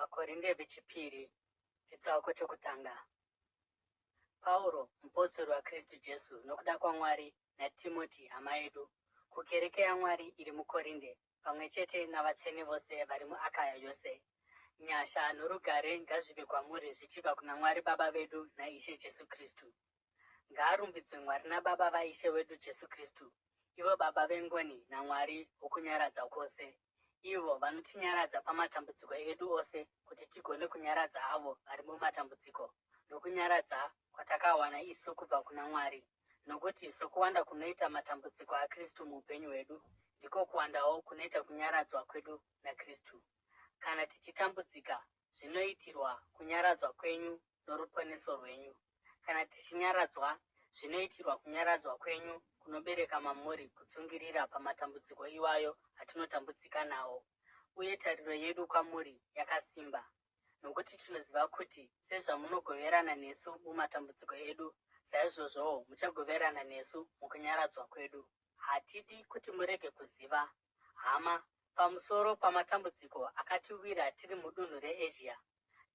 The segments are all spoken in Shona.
VaKorinde vechipiri, chitsauko chokutanga. Pauro, mupostori waKristu Jesu nokuda kwaMwari, naTimoti hama yedu, kukereke yaMwari iri muKorinde, pamwe chete navatsvene vose vari muAkaya yose. Nyasha norugare ngazvive kwamuri zvichibva kuna Mwari Baba vedu naIshe Jesu Kristu. Ngaarumbidzwe Mwari naBaba vaIshe wedu Jesu Kristu, ivo Baba vengoni naMwari wokunyaradza kwose, ivo vanotinyaradza pamatambudziko edu ose kuti tigone kunyaradza avo vari mumatambudziko, nokunyaradza kwatakawana isu kubva kuna Mwari. Nokuti sokuwanda kunoita matambudziko aKristu muupenyu hwedu, ndiko kuwandawo kunoita kunyaradzwa kwedu naKristu. Kana tichitambudzika, zvinoitirwa kunyaradzwa kwenyu noruponeso rwenyu. Kana tichinyaradzwa, zvinoitirwa kunyaradzwa kwenyu kunobereka mamuri kutsungirira pamatambudziko iwayo atinotambudzika nawo. Uye tariro yedu kwamuri yakasimba, nokuti tinoziva kuti sezvamunogoverana nesu mumatambudziko edu, saizvozvowo muchagoverana nesu mukunyaradzwa kwedu. Hatidi kuti murege kuziva, hama, pamusoro pamatambudziko akatiwira tiri mudunhu reEzhia.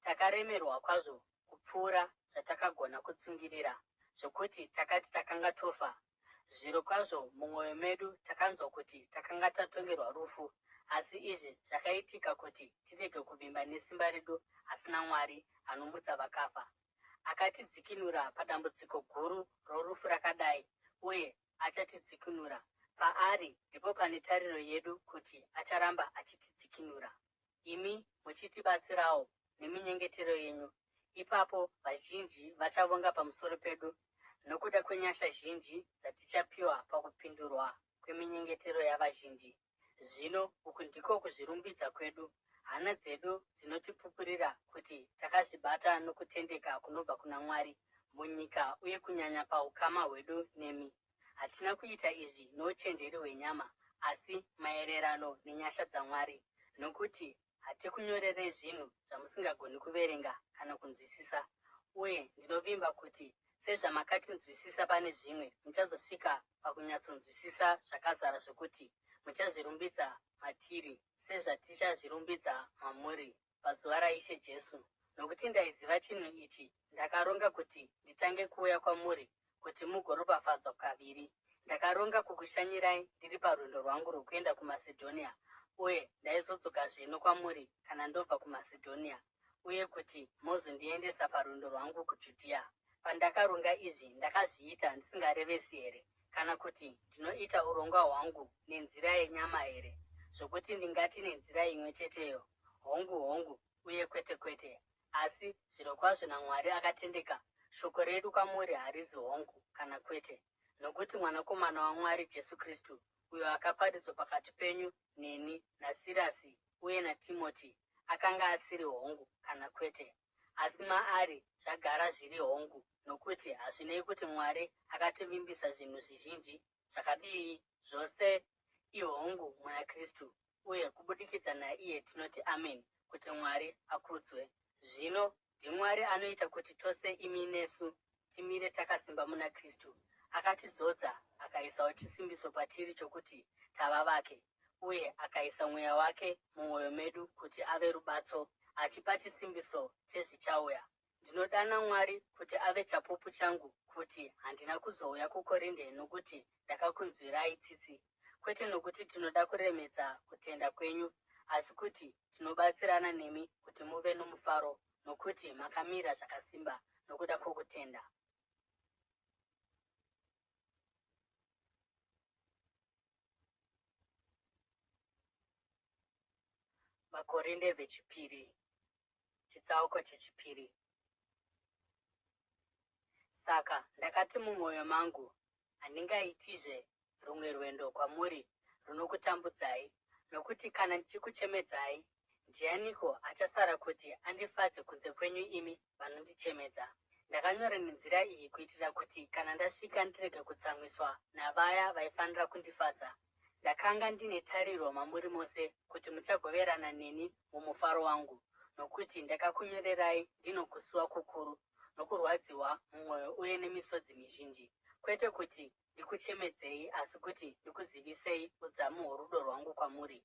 Takaremerwa kwazvo kupfuura zvatakagona kutsungirira, zvokuti takati takanga tofa. Zvirokwazvo mumwoyo medu takanzwa kuti takanga tatongerwa rufu, asi izvi zvakaitika kuti tirege kuvimba nesimba redu asi naMwari anomutsa vakafa. Akatidzikinura padambudziko guru rorufu rakadai uye achatidzikinura. Paari ndipo pane tariro yedu kuti acharamba achitidzikinura. Imi muchitibatsirawo neminyengetero yenyu. Ipapo vazhinji vachavonga pamusoro pedu nokuda kwenyasha zhinji dzatichapiwa pakupindurwa kweminyengetero yavazhinji. Zvino uku ndiko kuzvirumbidza kwedu, hana dzedu dzinotipupurira kuti takazvibata nokutendeka kunobva kuna Mwari munyika uye kunyanya paukama hwedu nemi. Hatina kuita izvi nouchenjeri hwenyama, asi maererano nenyasha dzaMwari, nokuti hatikunyorerei zvinhu zvamusingagoni kuverenga kana kunzwisisa. Uye ndinovimba kuti sezvamakatinzwisisa pane zvimwe, muchazosvika pakunyatsonzwisisa zvakazara zvokuti muchazvirumbidza matiri sezvatichazvirumbidza mamuri pazuva raIshe Jesu. Nokuti ndaiziva chinhu ichi, ndakaronga kuti nditange kuuya kwamuri kuti mugoropafadzwa kaviri. Ndakaronga kukushanyirai ndiri parwendo rwangu rwokuenda kuMasedhonia, uye ndaizodzokazve nokwamuri kana ndobva kuMasedhonia, uye kuti mozondiendesa parwendo rwangu kuJudhea. Pandakaronga izvi, ndakazviita ndisingarevesi here? Kana kuti ndinoita urongwa hwangu nenzira yenyama here, zvokuti ndingati nenzira imwe cheteyo, Hongu, hongu, uye kwete, kwete? Asi zvirokwazvo naMwari akatendeka, shoko redu kwamuri harizi hongu kana kwete. Nokuti Mwanakomana waMwari Jesu Kristu, uyo akaparidzwa pakati penyu neni naSirasi uye naTimoti, akanga asiri hongu kana kwete, asi maari zvagara zviri hongu, nokuti hazvinei kuti Mwari akativimbisa zvinhu zvizhinji zvakadii, zvose ihongu muna Kristu, uye kubudikidza naiye tinoti Ameni, kuti Mwari akudzwe. Zvino ndiMwari anoita kuti tose imi nesu timire takasimba muna Kristu. Akatizodza akaisawo chisimbiso patiri chokuti tava vake, uye akaisa Mweya wake mumwoyo medu kuti ave rubatso, achipa chisimbiso chezvichauya. Ndinodana Mwari kuti ave chapupu changu kuti handina kuzouya kuKorinde nokuti ndakakunzwirai tsitsi, kwete nokuti tinoda kuremedza kutenda kwenyu, asi kuti tinobatsirana nemi kuti muve nomufaro nokuti makamira zvakasimba nokuda kwokutenda. VaKorinde vechipiri Chitsauko chechipiri. Saka ndakati mumwoyo mangu, Handingaitizve rumwe rwendo kwamuri runokutambudzai, nokuti kana ndichikuchemedzai, ndianiko achasara kuti andifadze kunze kwenyu imi vanondichemedza? Ndakanyora nenzira iyi kuitira kuti kana ndasvika ndirege kutsamwiswa navaya vaifanira kundifadza. Ndakanga ndine tariro mamuri mose kuti muchagoverana neni mumufaro wangu, nokuti ndakakunyorerai ndinokusuwa kukuru, nokurwadziwa mumwoyo uye nemisodzi mizhinji, kwete kuti ndikuchemedzei asi kuti ndikuzivisei udzamu hworudo rwangu kwamuri.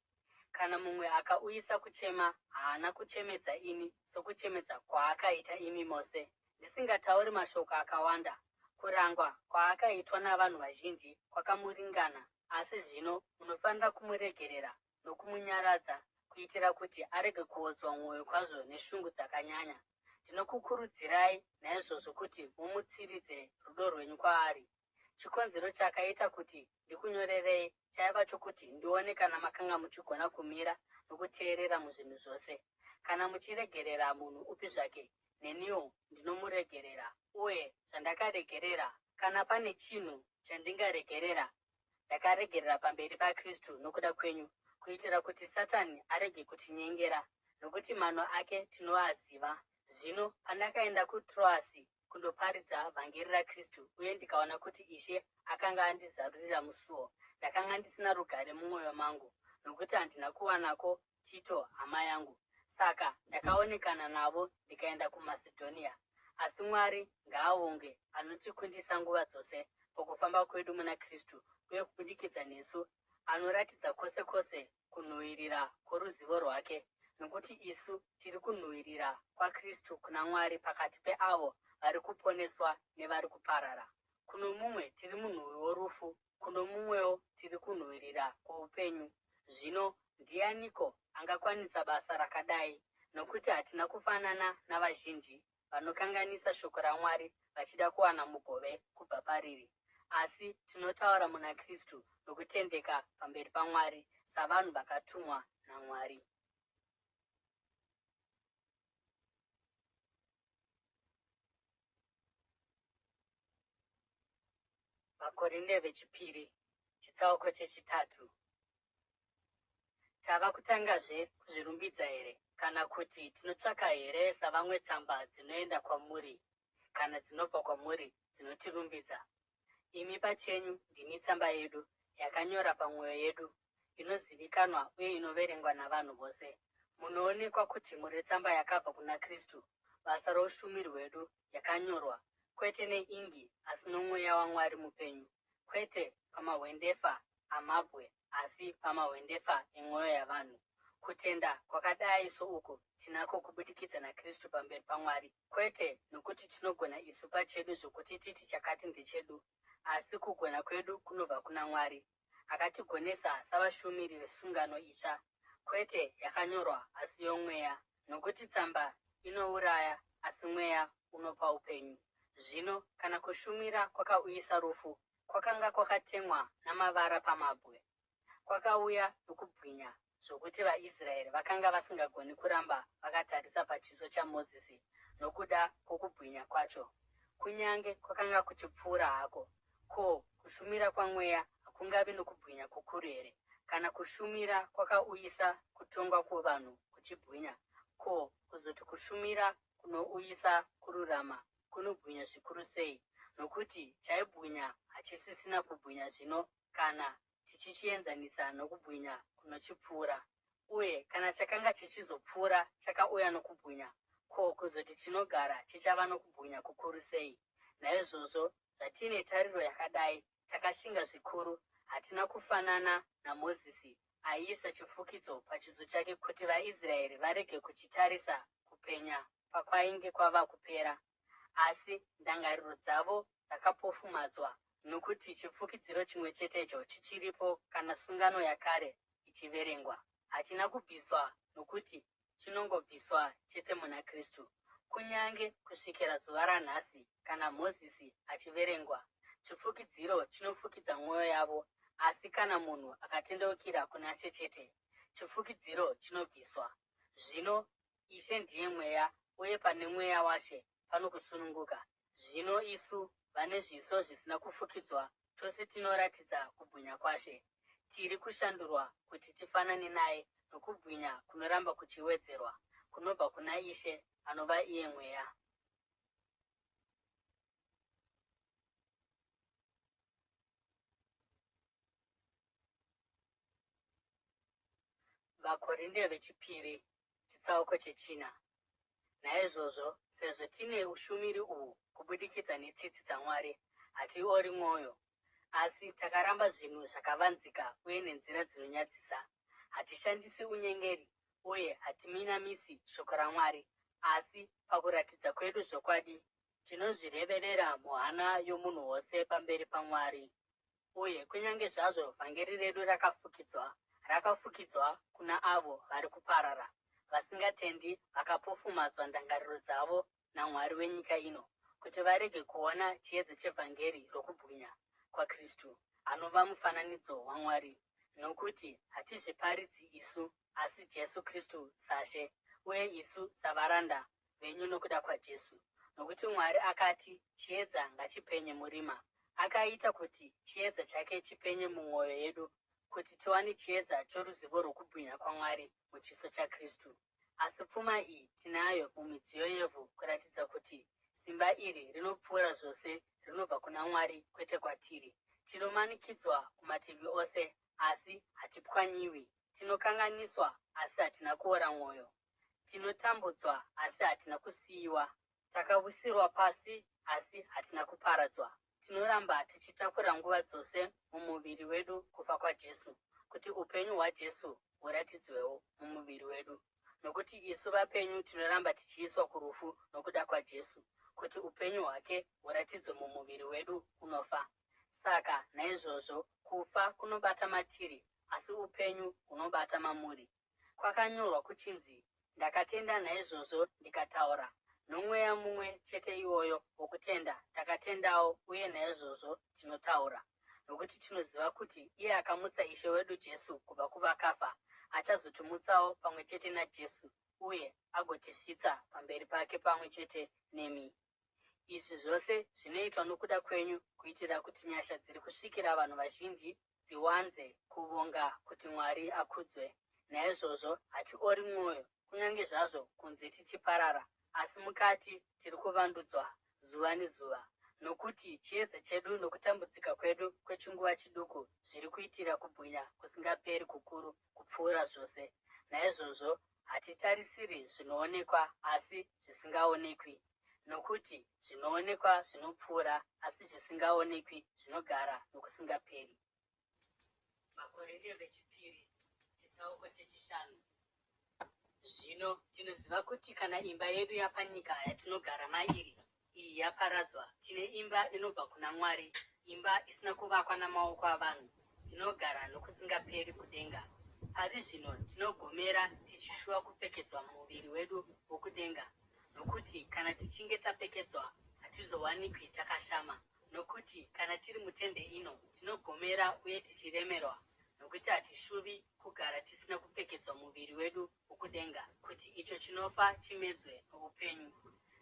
Kana mumwe akauyisa kuchema, haana kuchemedza ini sokuchemedza kwaakaita imi mose. Ndisingatauri mashoko akawanda, kurangwa kwaakaitwa navanhu vazhinji kwakamuringana, asi zvino munofanira kumuregerera nokumunyaradza kuitira kuti arege kuodzwa mwoyo kwazvo neshungu dzakanyanya. Ndinokukurudzirai naizvozvo kuti mumutsiridze rudo rwenyu kwaari. Chikonzero chakaita kuti ndikunyorerei chaiva chokuti ndione kana makanga muchigona kumira nokuteerera muzvinhu zvose. Kana muchiregerera munhu upi zvake, neniwo ndinomuregerera. Uye zvandakaregerera, kana pane chinhu chandingaregerera, ndakaregerera pamberi paKristu nokuda kwenyu, kuitira kuti Satani arege kutinyengera, nokuti mano ake tinoaziva. Zvino pandakaenda kuTroasi kundoparidza vhangeri raKristu uye ndikaona kuti Ishe akanga andizarurira musuo, ndakanga ndisina rugare mumwoyo mangu, nokuti handina kuwanako Tito hama yangu. Saka ndakaonekana navo ndikaenda kuMasedhonia. Asi Mwari ngaavongwe anotikundisa nguva dzose pakufamba kwedu muna Kristu uye kubudikidza nesu anoratidza kwose kwose kunhuwirira kworuzivo rwake, nokuti isu tiri kunhuwirira kwaKristu kuna Mwari pakati peavo vari kuponeswa nevari kuparara. Kuno mumwe tiri munhuwi worufu, kuno mumwewo tiri kunhuwirira kwoupenyu. Zvino ndianiko angakwanisa basa rakadai? Nokuti hatina kufanana navazhinji vanokanganisa shoko raMwari vachida kuwana mugove kubva pariri. Asi tinotaura muna Kristu nokutendeka pamberi paMwari savanhu vakatumwa naMwari. VaKorinde vechipiri chitsauko chechitatu. Tava kutangazve kuzvirumbidza here? Kana kuti tinotsvaka here savamwe tsamba dzinoenda kwamuri kana dzinobva kwamuri dzinotirumbidza? Imi pachenyu ndimi tsamba yedu, yakanyora pamwoyo yedu, inozivikanwa uye inoverengwa navanhu vose. Munoonekwa kuti muri tsamba yakabva kuna Kristu, basa roushumiri hwedu, yakanyorwa, kwete neingi asi noMweya waMwari mupenyu, kwete pamahwendefa amabwe asi pamahwendefa emwoyo yavanhu. Kutenda kwakadai souku tinako kubudikidza naKristu pamberi paMwari, kwete nokuti tinogona isu pachedu zvokuti titi chakati ndechedu, asi kugona kwedu kunobva kuna Mwari, akatigonesa savashumiri vesungano itsva, kwete yakanyorwa asi yomweya, nokuti tsamba inouraya asi mweya unopa upenyu. Zvino kana kushumira kwakauyisa rufu, kwakanga kwakatemwa namavara pamabwe, kwakauya nokubwinya zvokuti vaIsraeri vakanga vasingagoni kuramba vakatarisa pachiso chaMozisi nokuda kwokubwinya kwacho, kunyange kwakanga kuchipfuura hako. Ko, kushumira kwaMweya hakungavi nokubwinya kukuru here? Kana kushumira kwakauyisa kutongwa kuvanhu kuchibwinya, ko, kuzoti kushumira kunouyisa kururama kunobwinya zvikuru sei? Nokuti chaibwinya hachisisina kubwinya zvino kana tichichienzanisa nokubwinya kunochipfuura. Uye kana chakanga chichizopfuura chakauya nokubwinya, ko kuzoti chinogara chichava nokubwinya kukuru sei? Naizvozvo, zvatine tariro yakadai, takashinga zvikuru, hatina kufanana naMozisi aiisa chifukidzo pachiso chake kuti vaIsraeri varege kuchitarisa kupenya pakwainge kwava kupera. Asi ndangariro dzavo dzakapofumadzwa, nokuti chifukidziro chimwe chetecho chichiripo kana sungano yakare ichiverengwa. Hachina kubviswa nokuti chinongobviswa chete muna Kristu. Kunyange kusvikira zuva ranhasi, kana Mozisi achiverengwa, chifukidziro chinofukidza mwoyo yavo, asi kana munhu akatendeukira kuna She chete, chifukidziro chinobviswa. Zvino Ishe ndiye Mweya, uye pane Mweya waShe pano kusununguka. Zvino isu, vane zviso zvisina kufukidzwa, tose tinoratidza kubwinya kwaShe. Tiri kushandurwa kuti tifanane naye nokubwinya kunoramba kuchiwedzerwa, kunobva kuna Ishe, anova iye Mweya. VaKorinde vechipiri chitsauko chechina. Naizvozvo, sezvo tine ushumiri uhu kubudikidza netsitsi dzaMwari, hatiori mwoyo. Asi takaramba zvinhu zvakavanzika uye nenzira dzinonyadzisa. Hatishandisi unyengeri uye hatiminamisi shoko raMwari, asi pakuratidza kwedu zvokwadi, tinozvireverera muhana yomunhu wose pamberi paMwari. Uye kunyange zvazvo vhangeri redu rakafukidzwa, rakafukidzwa kuna avo vari kuparara, vasingatendi vakapofumadzwa ndangariro dzavo namwari wenyika ino, kuti varege kuona chiedza chevhangeri rokubwinya kwaKristu, anova mufananidzo waMwari. Nokuti hatizviparidzi isu, asi Jesu Kristu saShe, uye isu savaranda venyu nokuda kwaJesu. Nokuti Mwari akati, Chiedza ngachipenye murima. Akaita kuti chiedza chake chipenye mumwoyo yedu, kuti tiwane chiedza choruzivo rwokubwinya kwaMwari muchiso chaKristu. Asi pfuma iyi tinayo mumidziyo yevhu kuratidza kuti simba iri rinopfuura zvose rinobva kuna Mwari kwete kwatiri. Tinomanikidzwa kumativi ose, asi hatipwanyiwi. Tinokanganiswa, asi hatina kuora mwoyo. Tinotambudzwa, asi hatina kusiyiwa. Takawisirwa pasi, asi hatina kuparadzwa. Tinoramba tichitakura nguva dzose mumuviri wedu kufa kwaJesu, kuti upenyu hwaJesu huratidzwewo mumuviri wedu. Nokuti isu vapenyu tinoramba tichiiswa kurufu nokuda kwaJesu, kuti upenyu hwake huratidzwe mumuviri wedu unofa. Saka naizvozvo kufa kunobata matiri, asi upenyu hunobata mamuri. Kwakanyorwa kuchinzi, Ndakatenda naizvozvo ndikataura. Nomweya mumwe chete iwoyo wokutenda takatendawo uye naizvozvo tinotaura, nokuti tinoziva kuti iye akamutsa Ishe wedu Jesu kubva kuvakafa achazotimutsawo pamwe chete naJesu uye agotisvitsa pamberi pake pamwe chete nemi. Izvi zvose zvinoitwa nokuda kwenyu kuitira kuti nyasha dziri kusvikira vanhu vazhinji dziwanze kuvonga kuti Mwari akudzwe. Naizvozvo hatiori mwoyo, kunyange zvazvo kunze tichiparara, asi mukati tiri kuvandudzwa zuva nezuva. Nokuti chiedza chedu nokutambudzika kwedu kwechinguva chiduku zviri kuitira kubwinya kusingaperi kukuru kupfuura zvose. Naizvozvo hatitarisiri zvinoonekwa asi zvisingaonekwi. Nokuti zvinoonekwa zvinopfuura, asi zvisingaonekwi zvinogara nokusingaperi. VaKorinde vechipiri chitsauko chechishanu. Zvino tinoziva kuti kana imba yedu yapanyika yatinogara mairi iyi yaparadzwa, tine imba inobva kuna Mwari, imba isina kuvakwa namaoko avanhu, inogara nokusingaperi kudenga. Pari zvino tinogomera tichishuva kupfekedzwa muviri wedu wokudenga, Nokuti kana tichinge tapfekedzwa, hatizowanikwi takashama. Nokuti kana tiri mutende ino, tinogomera uye tichiremerwa, nokuti hatishuvi kugara tisina kupfekedzwa muviri wedu wokudenga, kuti icho chinofa chimedzwe noupenyu.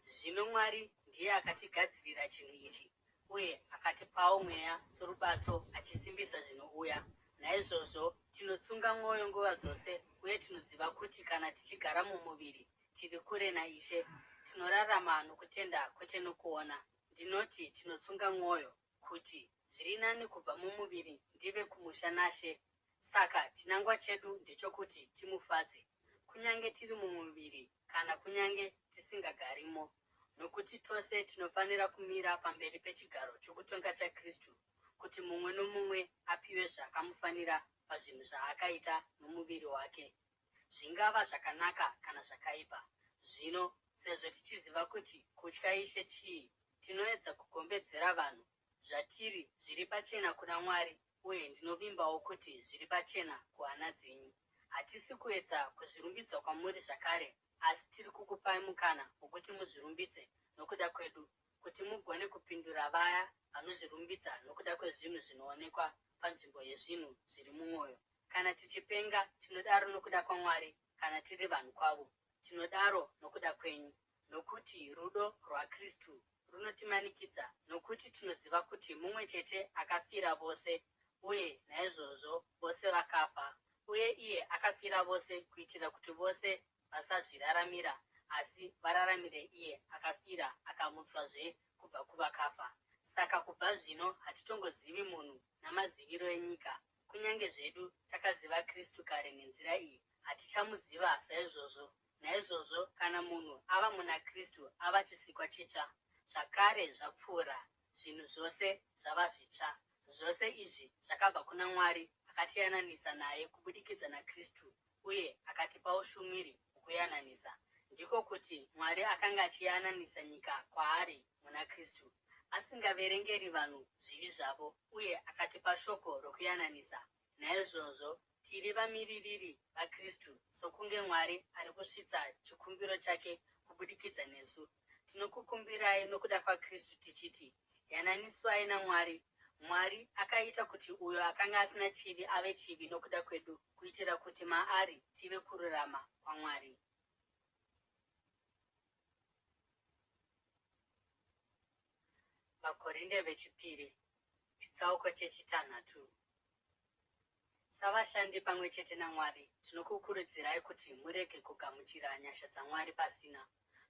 Zvino Mwari ndiye akatigadzirira chinhu ichi, uye akatipawo Mweya sorubatso achisimbisa zvinouya. Naizvozvo tinotsunga mwoyo nguva dzose, uye tinoziva kuti kana tichigara mumuviri, Tiri kure naIshe. Tinorarama nokutenda kwete nokuona. Ndinoti tinotsunga mwoyo kuti zviri nani kubva mumuviri ndive kumusha naShe. Saka chinangwa chedu ndechokuti timufadze, kunyange tiri mumuviri kana kunyange tisingagarimo. Nokuti tose tinofanira kumira pamberi pechigaro chokutonga chaKristu, kuti mumwe nomumwe apiwe zvakamufanira pazvinhu zvaakaita nomuviri wake, zvingava zvakanaka kana zvakaipa. Zvino sezvo tichiziva kuti kutya Ishe chii, tinoedza kugombedzera vanhu. Zvatiri zviri pachena kuna Mwari uye ndinovimbawo kuti zviri pachena kuhana dzenyu. Hatisi kuedza kuzvirumbidza kwamuri zvakare, asi tiri kukupai mukana wokuti muzvirumbidze nokuda kwedu, kuti mugone kupindura vaya vanozvirumbidza nokuda kwezvinhu zvinoonekwa panzvimbo yezvinhu zviri mumwoyo. Kana tichipenga, tinodaro nokuda kwaMwari, kana tiri vanhu kwavo, tinodaro nokuda kwenyu. Nokuti rudo rwaKristu runotimanikidza, nokuti tinoziva kuti mumwe chete akafira vose, uye naizvozvo vose vakafa. Uye iye akafira vose kuitira kuti vose vasazviraramira, asi vararamire iye akafira akamutswazve kubva kuvakafa. Saka kubva zvino hatitongozivi munhu namaziviro enyika. Kunyange zvedu takaziva Kristu kare nenzira iyi, hatichamuziva saizvozvo. Naizvozvo kana munhu ava muna Kristu ava chisikwa chitsva. Zvakare zvapfuura, zvinhu zvose zvava zvitsva. Zvose izvi zvakabva kuna Mwari akatiyananisa naye kubudikidza naKristu uye akatipa ushumiri hwokuyananisa. Ndiko kuti Mwari akanga achiyananisa nyika kwaari muna Kristu, asingaverengeri vanhu zvivi zvavo, uye akatipa shoko rokuyananisa. Naizvozvo tiri vamiririri vaKristu, sokunge Mwari ari kusvitsa chikumbiro chake kubudikidza nesu. Tinokukumbirai nokuda kwaKristu tichiti, Yananiswai naMwari. Mwari akaita kuti uyo akanga asina chivi ave chivi nokuda kwedu, kuitira kuti maari tive kururama kwaMwari. VaKorinde vechipiri, chitsauko chechitanhatu. Savashandi pamwe chete naMwari, tinokukurudzirai kuti murege kugamuchira nyasha dzaMwari pasina.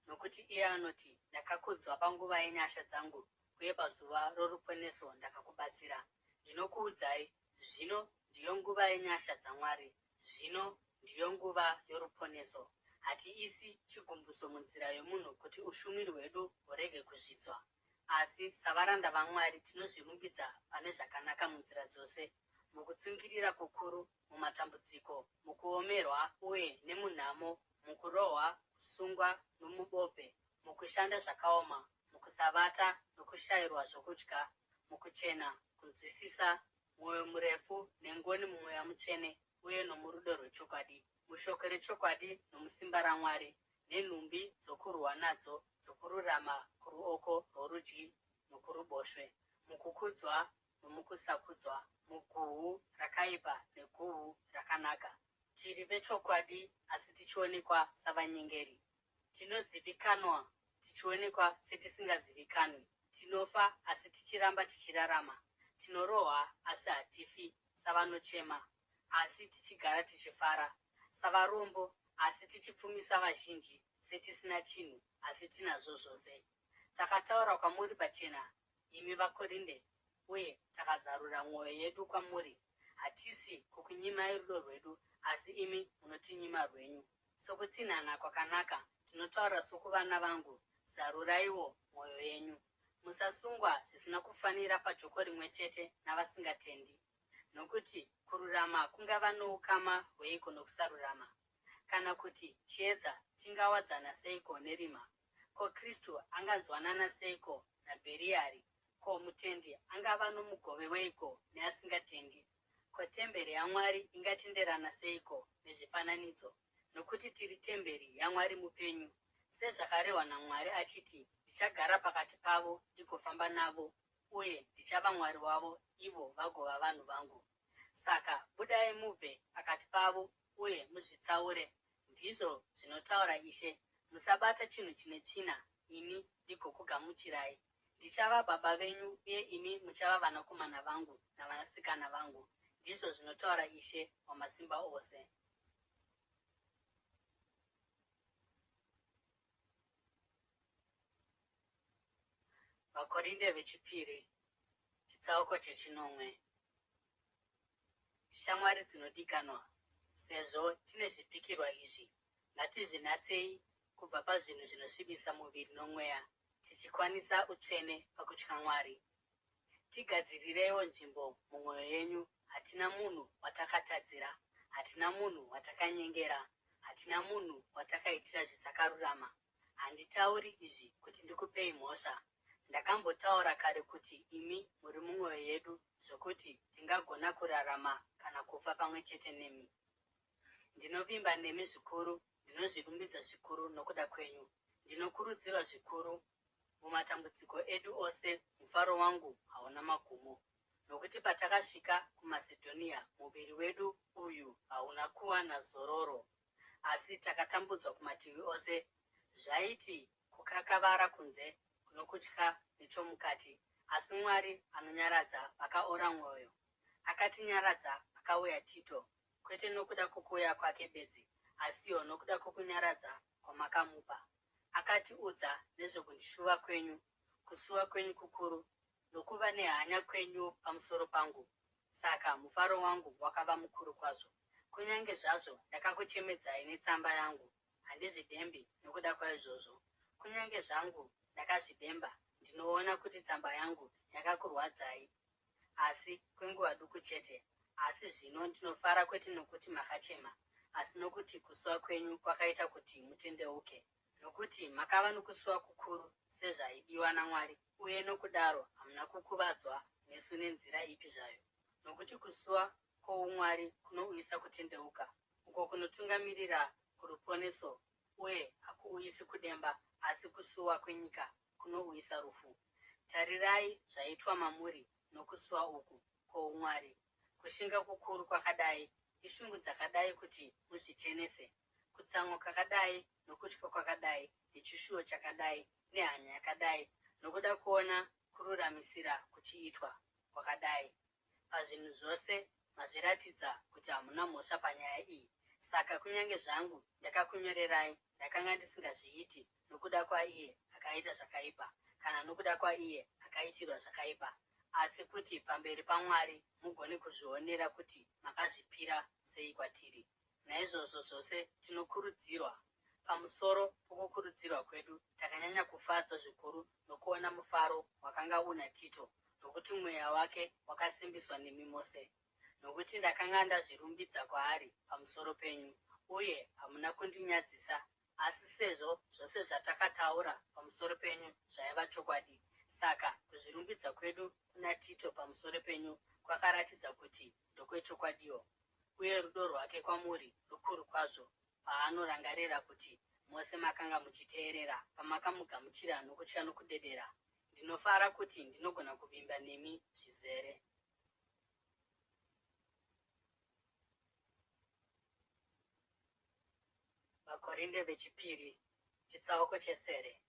Nokuti iye anoti, Ndakakudzwa panguva yenyasha dzangu, uye pazuva roruponeso ndakakubatsira. Ndinokuudzai, zvino ndiyo nguva yenyasha dzaMwari, zvino ndiyo nguva yoruponeso. Hatiisi chigumbuso munzira yomunhu kuti ushumiri hwedu hurege kuzvidzwa. Asi savaranda vaMwari tinozvirumbidza pane zvakanaka munzira dzose, mukutsungirira kukuru, mumatambudziko, mukuomerwa uye nemunhamo, mukurohwa, kusungwa, nomubope, mukushanda zvakaoma, mukusavata nokushayirwa zvokudya, mukuchena, kunzwisisa, mwoyo murefu, nengoni muMweya Mutsvene, uye nomurudo rwechokwadi, mushoko rechokwadi nomusimba raMwari, nenhumbi dzokurwa nadzo dzokururama kuruoko rworudyi nokuruboshwe, mukukudzwa nomukusakudzwa, muguhu rakaipa neguhu rakanaka. Tiri vechokwadi asi tichionekwa savanyengeri. Tinozivikanwa tichionekwa setisingazivikanwi. Tinofa asi tichiramba tichirarama. Tinorohwa asi hatifi, savanochema asi tichigara tichifara, savarombo asi tichipfumisa vazhinji, setisina chinhu asi tinazvo zvose. Takataura kwamuri pachena, imi vaKorinde, uye takazarura mwoyo yedu kwamuri. Hatisi kukunyimai rudo rwedu, asi imi munotinyima rwenyu. Sokutsinhana kwakanaka, ndinotaura sokuvana vangu, zaruraiwo mwoyo yenyu. Musasungwa zvisina kufanira pajoko rimwe chete navasingatendi. Nokuti kururama kungava noukama hweiko nokusarurama? Kana kuti chiedza chingawadzana seiko nerima? Ko Kristu anganzwanana seiko naBheriari? Ko mutendi angava nomugove weiko neasingatendi? Ko temberi yaMwari ingatenderana seiko nezvifananidzo? Nokuti tiri temberi yaMwari mupenyu, sezvakarehwa naMwari achiti, Ndichagara pakati pavo ndigofamba navo, uye ndichava Mwari wavo, ivo vagova vanhu vangu. Saka budai mubve pakati pavo uye muzvitsaure, ndizvo zvinotaura Ishe, musabata chinhu chine tsvina, ini ndigokugamuchirai. Ndichava baba venyu uye imi muchava vanakomana vangu navanasikana vangu, ndizvo zvinotaura Ishe Wamasimba Ose. VaKorinde vechipiri chitsauko chechinomwe. Shamwari dzinodikanwa, sezvo tine zvipikirwa izvi, ngatizvinatsei kubva pazvinhu zvinosvibisa muviri nomweya, tichikwanisa utsvene pakutya Mwari. Tigadzirireiwo nzvimbo mumwoyo yenyu, hatina munhu watakatadzira, hatina munhu watakanyengera, hatina munhu watakaitira zvisakarurama. Handitauri izvi kuti ndikupei mhosva. Ndakambotaura kare kuti imi muri mumwoyo yedu zvokuti tingagona kurarama kana kufa pamwe chete nemi. Ndinovimba nemi zvikuru, ndinozvirumbidza zvikuru nokuda kwenyu. Ndinokurudzirwa zvikuru. Mumatambudziko edu ose mufaro wangu hauna magumo. Nokuti patakasvika kuMasedhonia muviri wedu uyu hauna kuwana zororo. Asi takatambudzwa kumativi ose, zvaiti kukakavara kunze nokutya nechomukati. Asi Mwari anonyaradza vakaora mwoyo. Akatinyaradza pakauya Tito, kwete nokuda kwokuuya kwake bedzi, asiwo nokuda kwokunyaradza kwamakamupa. Akatiudza nezvokundishuva kwenyu, kusuwa kwenyu kukuru, nokuva nehanya kwenyu pamusoro pangu, saka mufaro wangu wakava mukuru kwazvo. Kunyange zvazvo ndakakuchemedzai netsamba yangu, handizvidembi nokuda kwaizvozvo. Kunyange zvangu ndakazvidemba, ndinoona kuti tsamba yangu yakakurwadzai, asi kwenguva duku chete. Asi zvino ndinofara kwete nokuti makachema, asi nokuti kusuwa kwenyu kwakaita kuti mutendeuke. Nokuti makava nokusuwa kukuru sezvaidiwa naMwari, uye nokudaro hamuna kukuvadzwa nesu nenzira ipi zvayo. Nokuti kusuwa kwoumwari kunouyisa kutendeuka, uko kunotungamirira kuruponeso uye hakuuyisi kudemba, asi kusuwa kwenyika kunouyisa rufu. Tarirai zvaitwa mamuri nokusuwa uku kwoumwari, kushinga kukuru kwakadai, ishungu dzakadai kuti muzvichenese, kutsamwa kwakadai, nokutya kwakadai, nechishuwo chakadai, nehanya yakadai, nokuda kuona kururamisira kuchiitwa kwakadai. Pazvinhu zvose mazviratidza kuti hamuna mhosva panyaya iyi. Saka kunyange zvangu ndakakunyorerai, ndakanga ndisingazviiti nokuda kwaiye akaita zvakaipa, kana nokuda kwaiye akaitirwa zvakaipa, asi kuti pamberi paMwari mugone kuzvionera kuti makazvipira sei kwatiri. Naizvozvo zvose tinokurudzirwa. Pamusoro pokukurudzirwa kwedu, takanyanya kufadzwa zvikuru nokuona mufaro wakanga una Tito, nokuti mweya wake wakasimbiswa nemi mose. Nokuti ndakanga ndazvirumbidza kwaari pamusoro penyu, uye hamuna kundinyadzisa, asi sezvo zvose zvatakataura pamusoro penyu zvaiva chokwadi, saka kuzvirumbidza kwedu kuna Tito pamusoro penyu kwakaratidza kuti ndokwechokwadiwo. Uye rudo rwake kwamuri rukuru kwazvo paanorangarira kuti mose makanga muchiteerera pamakamugamuchira nokutya nokudedera. Ndinofara kuti ndinogona kuvimba nemi zvizere. VaKorinde vechipiri chitsauko chesere.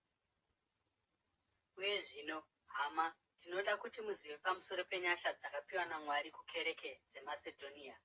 Uye zvino, hama, tinoda kuti muzive pamusoro penyasha dzakapiwa naMwari kukereke dzeMasedhonia.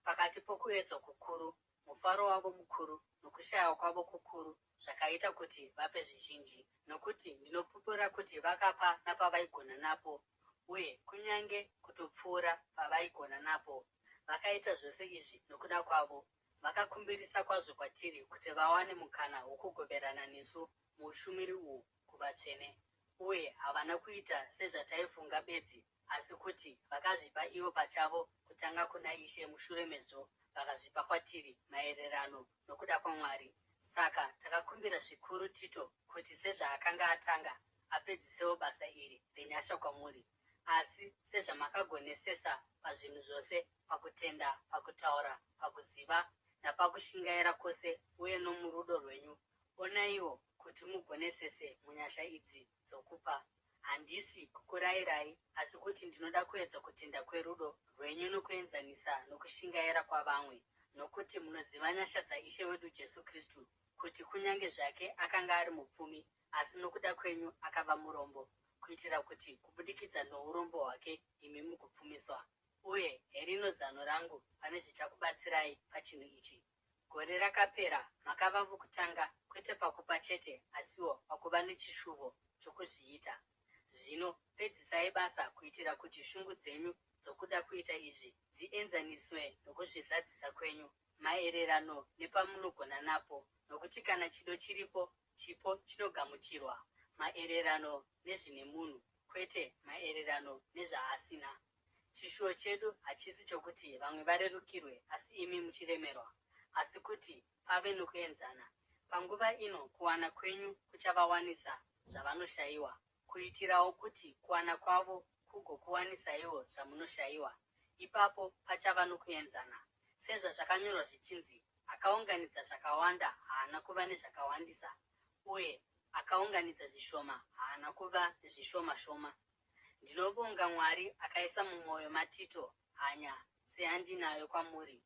Pakati pokuedzwa kukuru, mufaro wavo mukuru nokushayiwa kwavo kukuru zvakaita kuti vape zvizhinji. Nokuti ndinopupura kuti vakapa napavaigona napo, uye kunyange kutopfuura pavaigona napo. Vakaita zvose izvi nokuda kwavo, vakakumbirisa kwazvo kwatiri kuti vawane mukana wokugoverana nesu muushumiri uhwu kuvatsvene. Uye havana kuita sezvataifunga bedzi, asi kuti vakazvipa ivo pachavo kutanga kuna Ishe mushure mezvo vakazvipa kwatiri maererano nokuda kwaMwari. Saka takakumbira zvikuru Tito kuti sezvaakanga atanga, apedzisewo basa iri renyasha kwamuri. Asi sezvamakagonesesa pazvinhu zvose, pakutenda, pakutaura, pakuziva, napakushingaira kwose uye nomurudo rwenyu, onaiwo kuti mugonesese munyasha idzi dzokupa. Handisi kukurayirai, asi kuti ndinoda kuedza kutenda kwerudo rwenyu nokuenzanisa nokushingaira kwavamwe, nokuti munoziva nyasha dzaIshe wedu Jesu Kristu, kuti kunyange zvake akanga ari mupfumi, asi nokuda kwenyu akava murombo, kuitira kuti kubudikidza nourombo hwake imi mugopfumiswa. Uye herino zano rangu pane zvichakubatsirai pachinhu ichi. Gore rakapera makava vokutanga kwete pakupa chete asiwo pakuva nechishuvo chokuzviita. Zvino pedzisai basa kuitira kuti shungu dzenyu dzokuda kuita izvi dzienzaniswe nokuzvizadzisa kwenyu maererano nepamunogona napo, nokuti kana chido chiripo, chipo chinogamuchirwa maererano nezvine munhu, kwete maererano nezvaasina. Chishuwo chedu hachisi chokuti vamwe varerukirwe asi imi muchiremerwa, asi kuti pave nokuenzana. Panguva ino kuwana kwenyu kuchavawanisa zvavanoshayiwa, kuitirawo kuti kuwana kwavo kugokuwanisaiwo zvamunoshayiwa. Ipapo pachava nokuenzana. Sezvazvakanyorwa zvichinzi, Akaunganidza zvakawanda haana kuva nezvakawandisa, uye akaunganidza zvishoma haana kuva nezvishoma shoma. Ndinovonga Mwari akaisa mumwoyo maTito hanya seyandinayo kwamuri.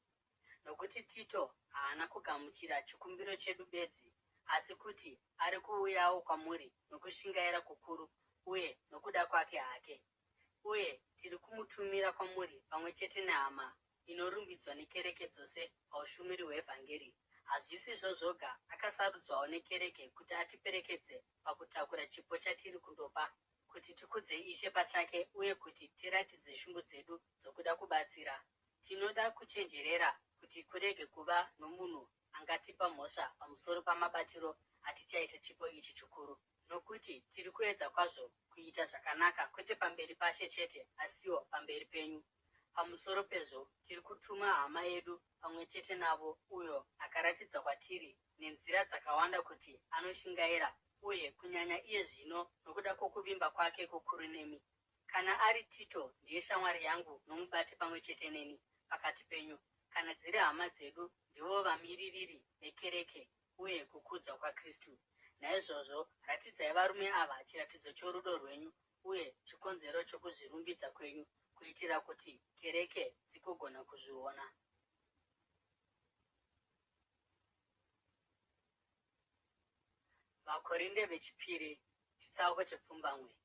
Nokuti Tito haana kugamuchira chikumbiro chedu bedzi, asi kuti ari kuuyawo kwamuri nokushingaira kukuru uye nokuda kwake hake. Uye tiri kumutumira kwamuri pamwe chete nehama inorumbidzwa nekereke dzose paushumiri hwevhangeri. Hazvisizvo zvoga, akasarudzwawo nekereke kuti atiperekedze pakutakura chipo chatiri kundopa, kuti tikudze Ishe pachake uye kuti tiratidze shungu dzedu dzokuda kubatsira. Tinoda kuchenjerera kuti kurege kuva nomunhu angatipa mhosva pamusoro pamabatiro atichaita chipo ichi chikuru, nokuti tiri kuedza kwazvo kuita zvakanaka kwete pamberi paShe chete asiwo pamberi penyu. Pamusoro pezvo, tiri kutuma hama yedu pamwe chete navo, uyo akaratidza kwatiri nenzira dzakawanda kuti anoshingaira, uye kunyanya iye zvino nokuda kwokuvimba kwake kukuru nemi. Kana ari Tito, ndiye shamwari yangu nomubati pamwe chete neni pakati penyu. Kana dziri hama dzedu, ndivo vamiririri vekereke uye kukudzwa kwaKristu. Naizvozvo ratidzai varume ava chiratidzo chorudo rwenyu uye chikonzero chokuzvirumbidza kwenyu, kuitira kuti kereke dzigogona kuzviona. VaKorinde vechipiri chitsauko chepfumbamwe.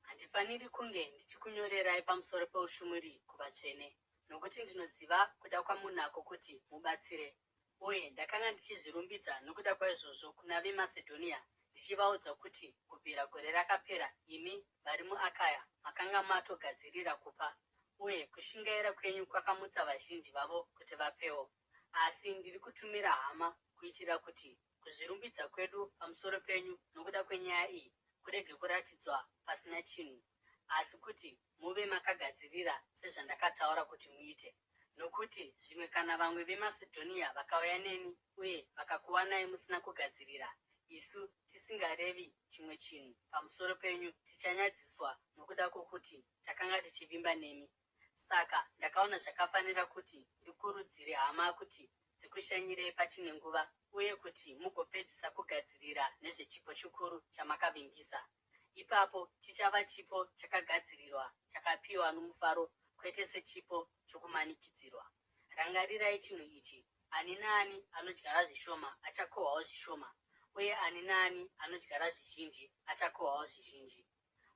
Handifaniri kunge ndichikunyorerai pamusoro peushumiri kuvatsvene, nokuti ndinoziva kuda kwamunako kuti mubatsire. Uye ndakanga ndichizvirumbidza nokuda kwaizvozvo kuna veMasedhonia, ndichivaudza kuti kubvira gore rakapera imi vari muAkaya makanga matogadzirira kupa, uye kushingaira kwenyu kwakamutsa vazhinji vavo kuti vapewo. Asi ndiri kutumira hama kuitira kuti kuzvirumbidza kwedu pamusoro penyu nokuda kwenyaya iyi kurege kuratidzwa pasina chinhu, asi kuti muve makagadzirira sezvandakataura kuti muite. Nokuti zvimwe kana vamwe veMasedhonia vakauya neni uye vakakuwanai musina kugadzirira, isu tisingarevi chimwe chinhu pamusoro penyu tichanyadziswa nokuda kwokuti takanga tichivimba nemi. Saka ndakaona zvakafanira kuti ndikurudzire hama kuti dzikushanyirei pachine nguva uye kuti mugopedzisa kugadzirira nezvechipo chikuru chamakavimbisa. Ipapo chichava chipo chakagadzirirwa chakapiwa nomufaro kwete sechipo chokumanikidzirwa. Rangarirai chinhu ichi, Ani naani anodyara zvishoma achakohwawo zvishoma, uye ani naani anodyara zvizhinji achakohwawo zvizhinji.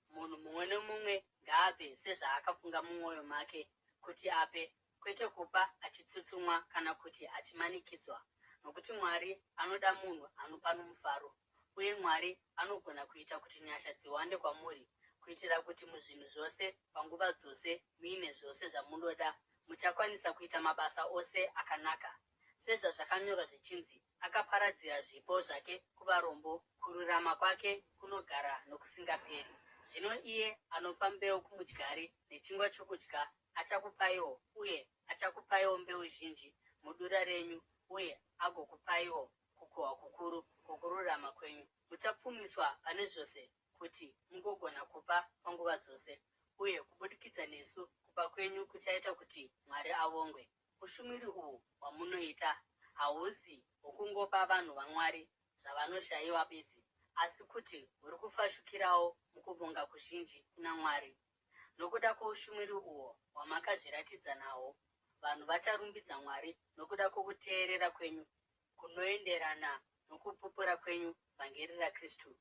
Munhu mumwe nomumwe ngaape sezvaakafunga mumwoyo make kuti ape, kwete kupa achitsutsumwa kana kuti achimanikidzwa, nokuti Mwari anoda munhu anopa nomufaro. Uye Mwari anogona kuita kuti nyasha dziwande kwamuri, kuitira kuti muzvinhu zvose, panguva dzose, muine zvose zvamunoda, muchakwanisa kuita mabasa ose akanaka. Sezvazvakanyorwa zvichinzi, Akaparadzira zvipo zvake kuvarombo, kururama kwake kunogara nokusingaperi. Zvino iye anopa mbeu kumudyari nechingwa chokudya achakupaiwo, uye achakupaiwo mbeu zhinji mudura renyu uye agokupaiwo kukohwa kukuru kwokururama kwenyu. Muchapfumiswa pane zvose kuti mugogona kupa panguva dzose, uye kubudikidza nesu kupa kwenyu kuchaita kuti Mwari avongwe. Ushumiri uhwu hwamunoita hahusi hwokungopa vanhu vaMwari zvavanoshayiwa bedzi, asi kuti huri kufashukirawo mukuvonga kuzhinji kuna Mwari. Nokuda kwoushumiri uhwo hwamakazviratidza nahwo, vanhu vacharumbidza Mwari nokuda kwokuteerera kwenyu kunoenderana nokupupura kwenyu vhangeri raKristu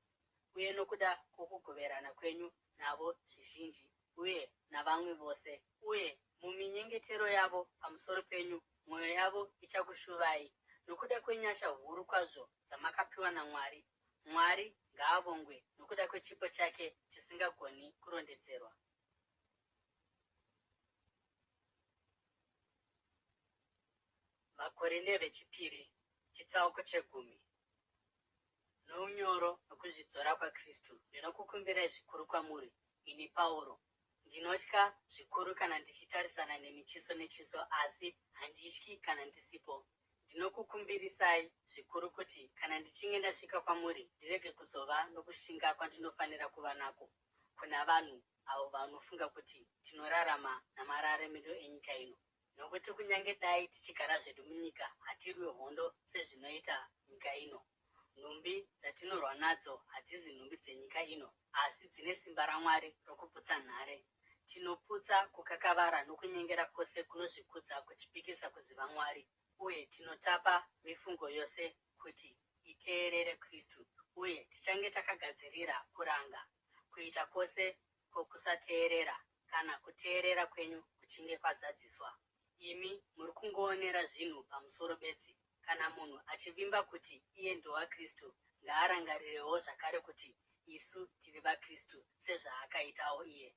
uye nokuda kwokugoverana kwenyu navo zvizhinji uye navamwe vose. Uye muminyengetero yavo pamusoro penyu, mwoyo yavo ichakushuvai nokuda kwenyasha huru kwazvo dzamakapiwa naMwari. Mwari ngaavongwe nokuda kwechipo chake chisingagoni kurondedzerwa. VaKorinde vechipiri chitsauko chegumi. Nounyoro nokuzvidzora kwaKristu ndinokukumbirai zvikuru kwamuri, ini Pauro. Ndinotya zvikuru kana ndichitarisana nemi chiso nechiso, asi handityi kana ndisipo. Ndinokukumbirisai zvikuru kuti kana ndichinge ndasvika kwamuri ndirege kuzova nokushinga kwandinofanira kuva nako kuna vanhu avo vanofunga kuti tinorarama namararamiro enyika ino. Nokuti kunyange dai tichigara zvedu munyika, hatirwi hondo sezvinoita nyika ino. Nhumbi dzatinorwa nadzo hadzizi nhumbi dzenyika ino, asi dzine simba raMwari rokuputsa nhare. Tinoputsa kukakavara nokunyengera kwose kunozvikudza kuchipikisa kuziva Mwari, uye tinotapa mifungo yose kuti iteerere Kristu, uye tichange takagadzirira kuranga kuita kwose kwokusateerera kana kuteerera kwenyu kuchinge kwazadziswa. Imi muri kungoonera zvinhu pamusoro bedzi. Kana munhu achivimba kuti iye ndowaKristu, ngaarangarirewo zvakare kuti isu tiri vaKristu sezvaakaitawo iye.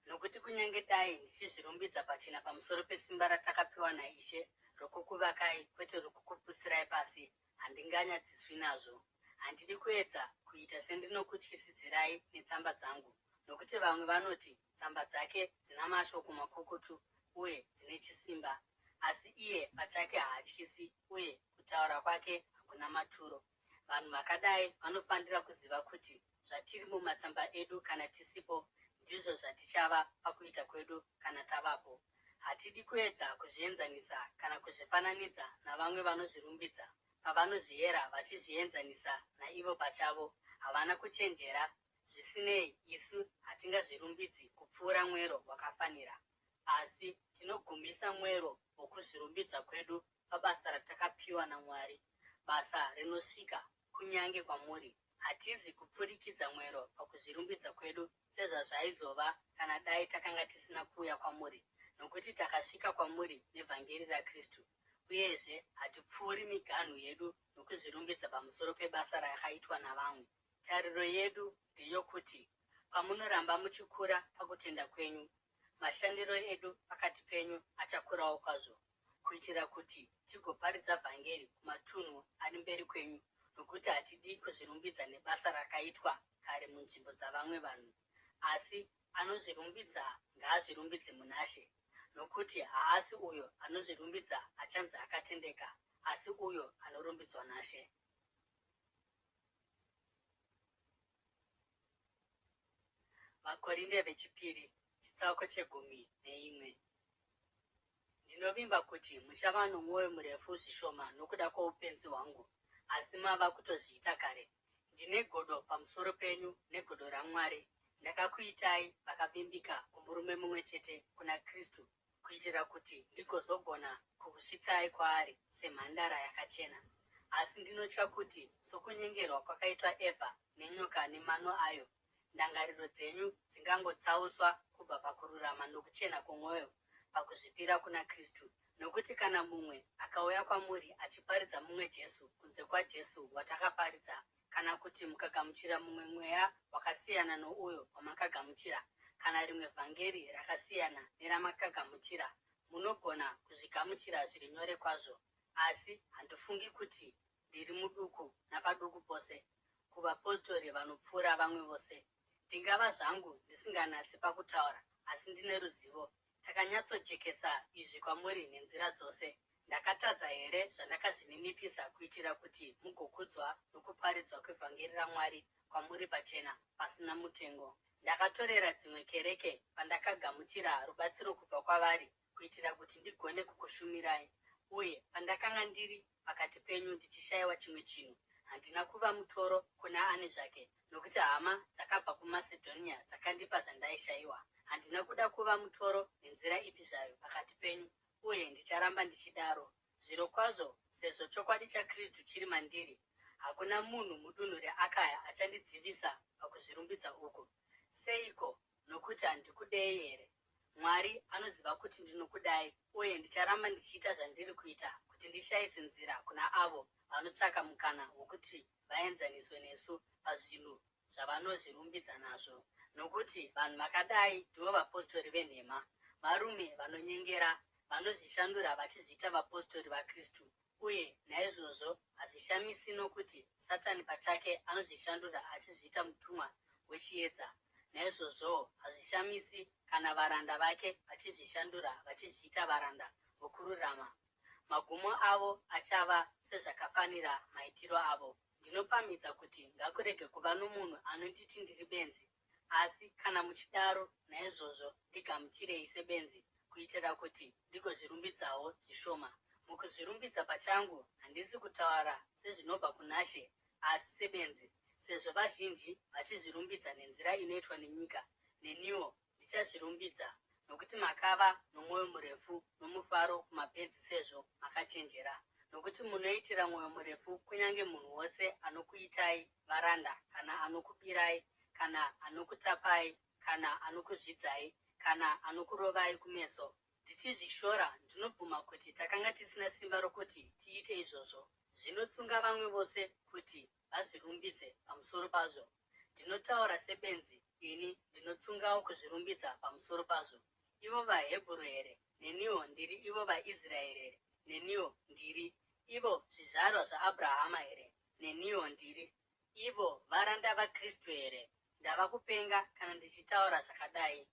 Nokuti kunyange dai ndichizvirumbidza pachena pamusoro pesimba ratakapiwa naIshe rokukuvakai kwete rokukuputsirai pasi, handinganyadziswi nazvo. Handidi kuedza kuita sendinokutyisidzirai netsamba dzangu. Nokuti vamwe vanoti tsamba dzake dzina mashoko makukutu uye dzine chisimba, asi iye pachake haatyisi uye kutaura kwake hakuna maturo. Vanhu vakadai vanofanira kuziva kuti zvatiri mumatsamba edu kana tisipo ndizvo zvatichava pakuita kwedu kana tavapo. Hatidi kuedza kuzvienzanisa kana kuzvifananidza navamwe vanozvirumbidza. Pavanozviyera vachizvienzanisa naivo pachavo, havana kuchenjera. Zvisinei, isu hatingazvirumbidzi kupfuura mwero wakafanira. Asi tinogumisa mwero wokuzvirumbidza kwedu pabasa ratakapiwa naMwari, basa rinosvika kunyange kwamuri. Hatizi kupfurikidza mwero pakuzvirumbidza kwedu sezvazvaizova kana dai takanga tisina kuuya kwamuri, nokuti takasvika kwamuri nevhangeri raKristu. Uyezve, hatipfuuri miganhu yedu nokuzvirumbidza pamusoro pebasa rakaitwa navamwe. Tariro yedu ndeyokuti pamunoramba muchikura pakutenda kwenyu, mashandiro edu pakati penyu achakurawo kwazvo, kuitira kuti tigoparidza vhangeri kumatunhu ari mberi kwenyu, nokuti hatidi kuzvirumbidza nebasa rakaitwa kare munzvimbo dzavamwe vanhu. Asi anozvirumbidza ngaazvirumbidze munaShe, nokuti haasi uyo anozvirumbidza achanzi akatendeka, asi uyo anorumbidzwa naShe. VaKorinde vechipiri chitsauko chegumi neimwe. Ndinovimba kuti muchava nomwoyo murefu zvishoma nokuda kwoupenzi hwangu, asi mava kutozviita kare. Ndine godo pamusoro penyu negodo raMwari. Ndakakuitai vakavimbika kumurume mumwe chete, kuna Kristu, kuitira kuti ndigozogona kukusvitsai kwaari semhandara yakachena. Asi ndinotya kuti sokunyengerwa kwakaitwa Evha nenyoka nemano ayo, ndangariro dzenyu dzingangotsauswa kubva pakururama nokuchena kwomwoyo pakuzvipira kuna Kristu. Nokuti kana mumwe akauya kwamuri achiparidza mumwe Jesu kunze kwaJesu watakaparidza, kana kuti mukagamuchira mumwe mweya wakasiyana nouyo wamakagamuchira, kana rimwe vhangeri rakasiyana neramakagamuchira, munogona kuzvigamuchira zviri nyore kwazvo. Asi handifungi kuti ndiri muduku napaduku pose kuvapostori vanopfuura vamwe vose. Ndingava zvangu ndisinganatsi pakutaura, asi ndine ruzivo. Takanyatsojekesa izvi kwamuri nenzira dzose. Ndakatadza here zvandakazvininipisa kuitira kuti mugokudzwa nokuparidzwa kwevhangeri raMwari kwamuri pachena pasina mutengo? Ndakatorera dzimwe kereke pandakagamuchira rubatsiro kubva kwavari kuitira kuti ndigone kukushumirai. Uye pandakanga ndiri pakati penyu ndichishayiwa chimwe chinhu, handina kuva mutoro kuna ani zvake, nokuti hama dzakabva kuMasedhonia dzakandipa zvandaishayiwa. Handina kuda kuva mutoro nenzira ipi zvayo pakati penyu, uye ndicharamba ndichidaro. Zvirokwazvo, sezvo chokwadi chaKristu chiri mandiri, hakuna munhu mudunhu reAkaya achandidzivisa pakuzvirumbidza uku. Seiko? Nokuti handikudei here? Mwari anoziva kuti ndinokudai, uye ndicharamba ndichiita zvandiri kuita kuti ndishayise nzira kuna avo vanotsvaka mukana wokuti vaenzaniswe nesu pazvinhu zvavanozvirumbidza nazvo. Nokuti vanhu vakadai ndivo vapostori venhema, varume vanonyengera, vanozvishandura vachizviita vapostori vaKristu. Uye naizvozvo hazvishamisi nokuti Satani pachake anozvishandura achizviita mutumwa wechiedza. Naizvozvowo hazvishamisi kana varanda vake vachizvishandura vachizviita varanda vokururama. Magumo avo achava sezvakafanira maitiro avo. Ndinopamhidza kuti ngakurege kuva nomunhu anonditi ndiri benzi, asi kana muchidaro, naizvozvo ndigamuchirei sebenzi, kuitira kuti ndigozvirumbidzawo zvishoma. Mukuzvirumbidza pachangu handisi kutaura sezvinobva kunaShe, asi sebenzi. Sezvo vazhinji vachizvirumbidza nenzira inoitwa nenyika, neniwo ndichazvirumbidza, nokuti makava nomwoyo murefu nomufaro kumapenzi sezvo makachenjera. Nokuti munoitira mwoyo murefu kunyange munhu wose anokuitai varanda, kana anokubirai, kana anokutapai, kana anokuzvidzai, kana anokurovai kumeso. Ndichizvishora, ndinobvuma kuti takanga tisina simba rokuti tiite izvozvo. Zvinotsunga vamwe vose kuti vazvirumbidze pamusoro pazvo. Ndinotaura sebenzi, ini ndinotsungawo kuzvirumbidza pamusoro pazvo. Ivo vaHebhuru here? Neniwo ndiri. Ivo vaIsraeri here? Neniwo ndiri. Ivo zvizvarwa zvaAbhurahama here? Neniwo ndiri. Ivo varanda vaKristu here? Ndava kupenga kana ndichitaura zvakadai.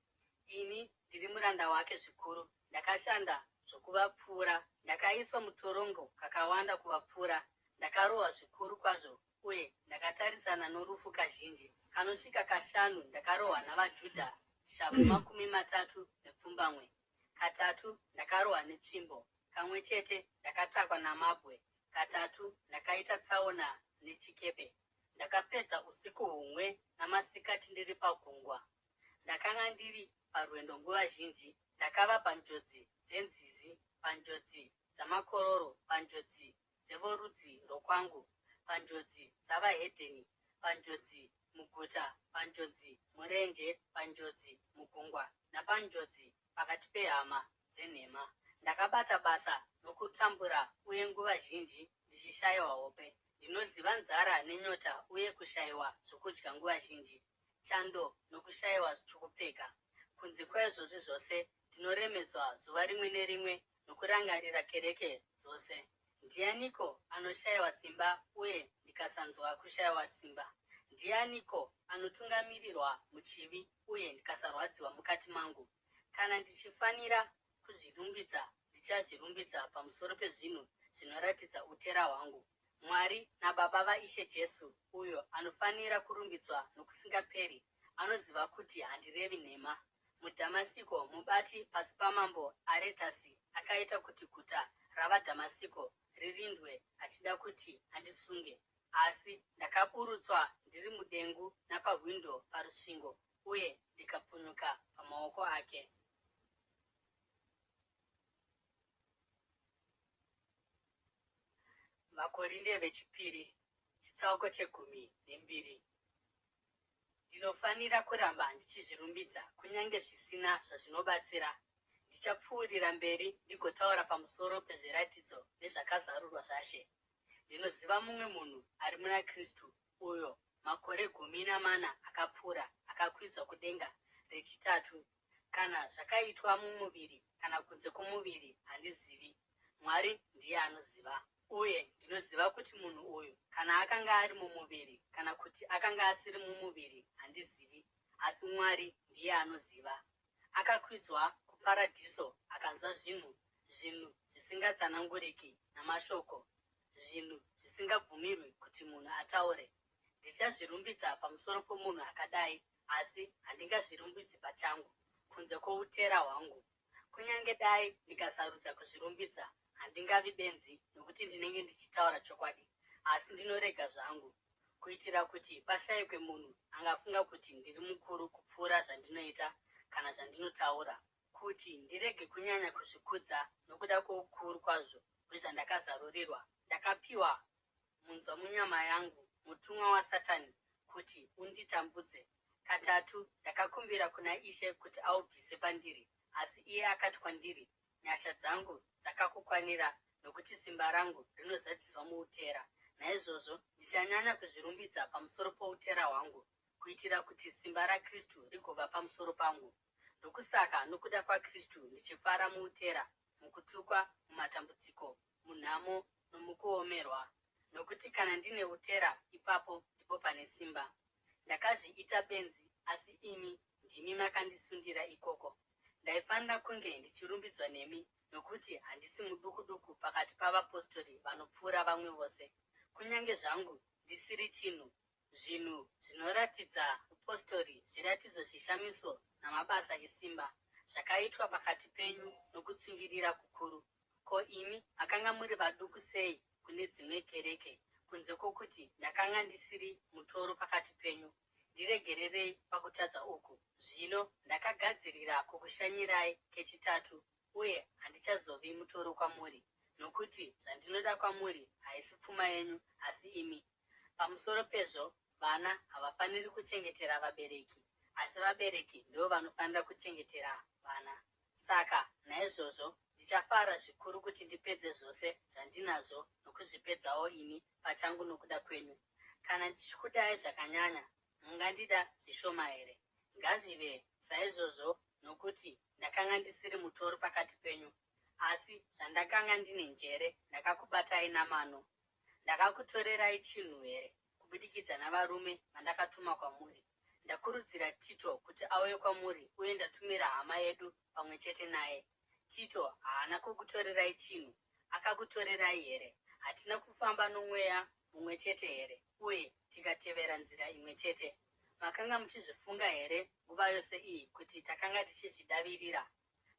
Ini ndiri muranda wake zvikuru, ndakashanda zvokuvapfuura, ndakaiswa mutorongo kakawanda kuvapfuura, ndakarohwa zvikuru kwazvo uye ndakatarisana norufu kazhinji. Kanosvika kashanu ndakarohwa navaJudha shamhu 38. Katatu ndakarohwa netsvimbo, kamwe chete ndakatakwa namabwe, katatu ndakaita tsaona nechikepe. Ndakapedza usiku humwe namasikati ndiri pagungwa. Ndakanga ndiri parwendo nguva zhinji. Ndakava panjodzi dzenzizi, panjodzi dzamakororo, panjodzi dzevorudzi rwokwangu, panjodzi dzavahedheni, panjodzi muguta, panjodzi murenje, panjodzi mugungwa, napanjodzi pakati pehama dzenhema. Ndakabata basa nokutambura uye nguva zhinji ndichishayiwa hope. Ndinoziva nzara nenyota uye kushayiwa zvokudya nguva zhinji, chando nokushayiwa chokupfeka. Kunze kwaizvozvi zvose, ndinoremedzwa zuva rimwe nerimwe nokurangarira kereke dzose. Ndianiko anoshayiwa simba uye ndikasanzwa kushayiwa simba? Ndianiko anotungamirirwa muchivi uye ndikasarwadziwa mukati mangu? Kana ndichifanira kuzvirumbidza, ndichazvirumbidza pamusoro pezvinhu zvinoratidza utera hwangu. Mwari naBaba vaIshe Jesu, uyo anofanira kurumbidzwa nokusingaperi, anoziva kuti handirevi nhema. MuDhamasiko, mubati pasi pamambo Aretasi akaita kuti guta ravaDhamasiko ririndwe achida kuti andisunge. Asi ndakaburutswa ndiri mudengu napahwindo parusvingo uye ndikapunyuka pamaoko ake. VaKorinde vechipiri chitsauko chegumi nembiri. Ndinofanira kuramba ndichizvirumbidza kunyange zvisina zvazvinobatsira. Ndichapfuurira mberi ndigotaura pamusoro pezviratidzo nezvakazarurwa zvaShe. Ndinoziva mumwe munhu ari muna Kristu uyo makore 14 akapfuura akakwidzwa kudenga rechitatu. Kana zvakaitwa mumuviri kana kunze kwomuviri handizivi. Mwari ndiye anoziva. Uye ndinoziva kuti munhu uyu, kana akanga ari mumuviri kana kuti akanga asiri mumuviri handizivi, asi Mwari ndiye anoziva. Akakwidzwa kuparadhiso akanzwa zvinhu, zvinhu zvisingatsananguriki namashoko, zvinhu zvisingabvumirwi kuti munhu ataure. Ndichazvirumbidza pamusoro pomunhu akadai, asi handingazvirumbidzi pachangu, kunze kwoutera hwangu. Kunyange dai ndikasarudza kuzvirumbidza, handingavi benzi nokuti ndinenge ndichitaura chokwadi, asi ndinorega zvangu, kuitira kuti pashayikwe munhu angafunga kuti ndiri mukuru kupfuura zvandinoita kana zvandinotaura, kuti ndirege kunyanya kuzvikudza nokuda kwoukuru kwazvo hwezvandakazarurirwa. Ndakapiwa munzwa munyama yangu, mutumwa waSatani, kuti unditambudze. Katatu ndakakumbira kuna Ishe kuti aubvise pandiri, asi iye akati kwandiri, Nyasha dzangu dzakakukwanira, nokuti simba rangu rinozadziswa muutera. Naizvozvo ndichanyanya kuzvirumbidza pamusoro poutera hwangu, kuitira kuti simba raKristu rigova pamusoro pangu. Ndokusaka nokuda kwaKristu ndichifara muutera, mukutukwa, mumatambudziko, munhamo nomukuomerwa, nokuti kana ndine utera ipapo ndipo pane simba. Ndakazviita benzi, asi imi ndimi makandisundira ikoko. Ndaifanira kunge ndichirumbidzwa nemi, nokuti handisi muduku-duku pakati pavapostori vanopfuura vamwe vose, kunyange zvangu ndisiri chinhu. Zvinhu zvinoratidza upostori, zviratidzo, zvishamiso namabasa esimba, zvakaitwa pakati penyu nokutsungirira kukuru. Ko imi makanga muri vaduku sei kune dzimwe kereke, kunze kwokuti ndakanga ndisiri mutoro pakati penyu? Ndiregererei pakutadza uku. Zvino ndakagadzirira kukushanyirai kechitatu, uye handichazovi mutoro kwamuri, nokuti zvandinoda kwamuri haisi pfuma yenyu, asi imi. Pamusoro pezvo, vana havafaniri kuchengetera vabereki, asi vabereki ndivo vanofanira kuchengetera vana. Saka naizvozvo ndichafara zvikuru kuti ndipedze zvose zvandinazvo nokuzvipedzawo ini pachangu nokuda kwenyu. Kana ndichikudai zvakanyanya, mungandida zvishoma here? Ngazvive saizvozvo nokuti ndakanga ndisiri mutoro pakati penyu, asi zvandakanga ndine njere ndakakubatai namano. Ndakakutorerai chinhu here kubudikidza navarume vandakatuma kwamuri? Ndakurudzira Tito kuti auye kwamuri uye ndatumira hama yedu pamwe chete naye. Tito haana kukutorerai chinhu, akakutorerai here? Hatina kufamba nomweya mumwe chete here uye tikatevera nzira imwe chete? Makanga muchizvifunga here nguva yose iyi kuti takanga tichizvidavirira?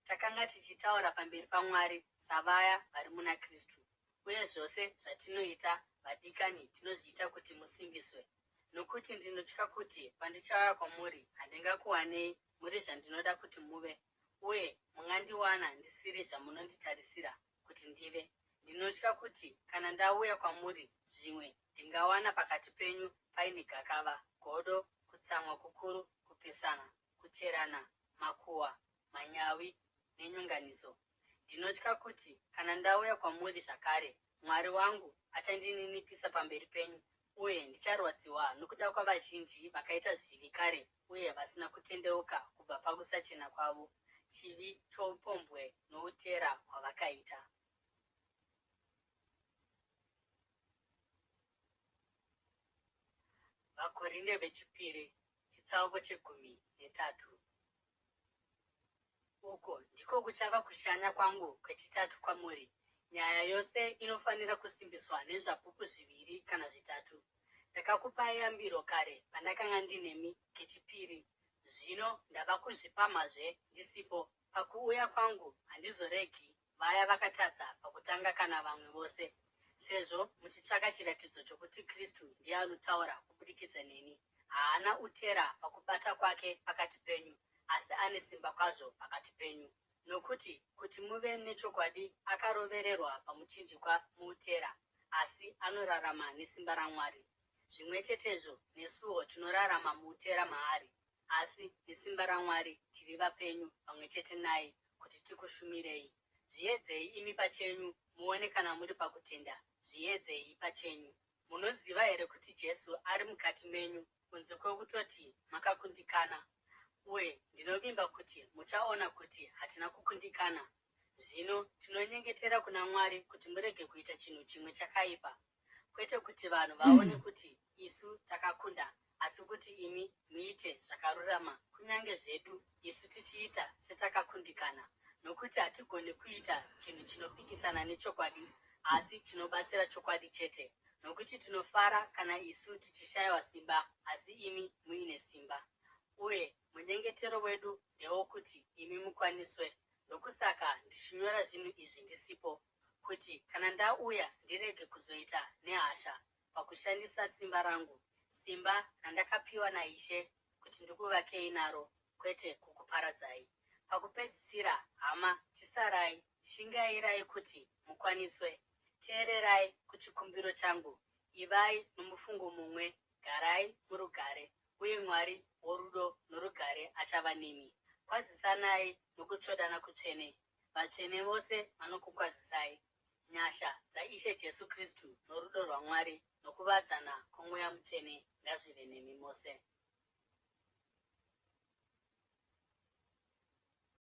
Takanga tichitaura pamberi paMwari savaya vari muna Kristu, uye zvose zvatinoita, vadikani, tinozviita kuti musimbiswe. Nokuti ndinotya kuti pandichauya kwamuri handingakuwanei muri zvandinoda kuti muve, uye mungandiwana ndisiri zvamunonditarisira kuti ndive. Ndinotya kuti kana ndauya kwamuri zvimwe ndingawana pakati penyu paine gakava, godo, kutsamwa kukuru, kupesana, kucherana makuhwa, manyawi nenyonganiso. Ndinotya kuti kana ndauya kwamuri zvakare, Mwari wangu achandininipisa pamberi penyu, uye ndicharwadziwa nokuda kwavazhinji vakaita zvivi kare uye vasina kutendeuka kubva pakusachena kwavo, chivi choupombwe noutera hwavakaita. VaKorinde vechipiri chitsauko chegumi netatu. Uko ndiko kuchava kushanya kwangu kwechitatu kwamuri. Nyaya yose inofanira kusimbiswa nezvapupu zviviri kana zvitatu. Ndakakupai yambiro kare pandakanga ndinemi kechipiri. Zvino ndava kuzvipamhazve ndisipo. Pakuuya kwangu handizoregi vaya vakatadza pakutanga kana vamwe vose, sezvo muchitsvaka chiratidzo chokuti Kristu ndiye anotaura kubudikidza neni. Haana utera pakubata kwake pakati penyu, asi ane simba kwazvo pakati penyu. Nokuti, kuti muve nechokwadi, akarovererwa pamuchinjikwa muutera, asi anorarama nesimba raMwari. Zvimwe chetezvo nesuwo tinorarama muutera maari, asi nesimba raMwari tiri vapenyu pamwe chete naye kuti tikushumirei. Zviedzei imi pachenyu muone kana muri pakutenda, zviedzei pachenyu. Munoziva here kuti Jesu ari mukati menyu, kunze kwekutoti makakundikana? Uye ndinovimba kuti muchaona kuti hatina kukundikana. Zvino tinonyengetera kuna Mwari kuti murege kuita chinhu chimwe chakaipa, kwete kuti vanhu vaone kuti isu takakunda, asi kuti imi muite zvakarurama, kunyange zvedu isu tichiita setakakundikana. Nokuti hatigoni kuita chinhu chinopikisana nechokwadi, asi chinobatsira chokwadi chete. Nokuti tinofara kana isu tichishayiwa simba, asi imi muine simba. Uye munyengetero wedu ndewokuti imi mukwaniswe. Ndokusaka ndichinyora zvinhu izvi ndisipo, kuti kana ndauya ndirege kuzoita nehasha pakushandisa simba rangu, simba randakapiwa naIshe kuti ndikuvakei naro, kwete kukuparadzai. Pakupedzisira, hama, chisarai, shingairai kuti mukwaniswe. Teererai kuchikumbiro changu, ivai nomufungo mumwe, garai murugare, uye Mwari worudo norugare achava nemi. Kwazisanai nokutsvodana kutsvene. Vatsvene vose vanokukwazisai. Nyasha dzaIshe Jesu Kristu norudo rwaMwari nokuvadzana kwoMweya Mutsvene ngazvive nemi mose.